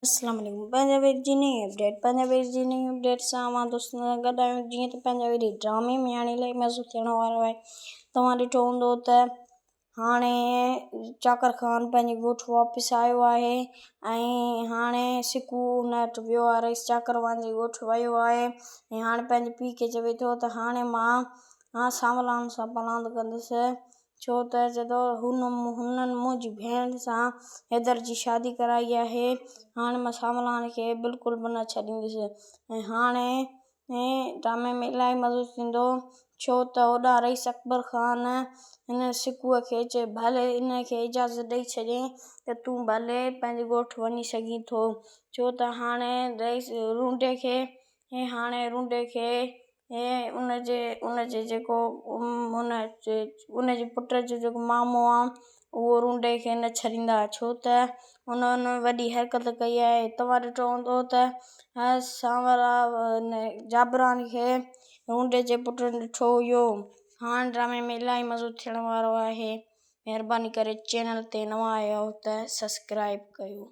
اسلام عليڪم پنهنجا وير جي نئين اپڊيٽ پنهنجا وير جي نئين اپڊيٽ سان اوهان دوستن سان گڏ آهيون جيئن ته پنهنجا ويري ڊرامي ۾ هاڻي الائي مزو ٿيڻ وارو آهي توهان ڏٺو هوندو ته هاڻي چاڪر خان پنهنجي ڳوٺ واپس آيو آهي ۽ هاڻي سڪو ان وٽ ويو آهي رئيس چاڪر خان جي ڳوٺ ويو آهي ۽ هاڻي پنهنجي پيء کي چوي ٿو ته هاڻي مان سانولان سان پلاند ڪندس ڇو ته چئي ٿو هنن منهنجي ڀيڻ سان حيدر جي شادي ڪرائي آهي، هاڻي مان سانولاڻ کي بلڪل به نه ڇڏيندس ۽ هاڻي ڊرامي ۾ الاهي مزو ٿيندو ڇو ته هوڏانهن رئيس اڪبر خان هن سڪوء کي چئي ڀلي ان کي اجازت ڏئي ڇڏيائين ته تون ڀلي پنهنجي ڳوٺ وڃي سگهين ٿو ڇو ته هاڻي رئيس رونڊي کي هاڻي رونڊي کي ۽ ان جي ان جي جيڪو ان جي ان جي پٽ جو جيڪو مامو آ اهو رونڊي کي نه ڇڏيندا ڇو ته ان ان وڏي حرڪت ڪئي آهي توهان ڏٺو هوندو ته سانورا جابران کي رونڊي جي پٽ ڏٺو هيو هاڻ ڊرامي ۾ الاهي مزو ٿيڻ وارو آهي مهرباني ڪري چينل تي نوان آيا آهيو ته سبسڪرائب ڪيو.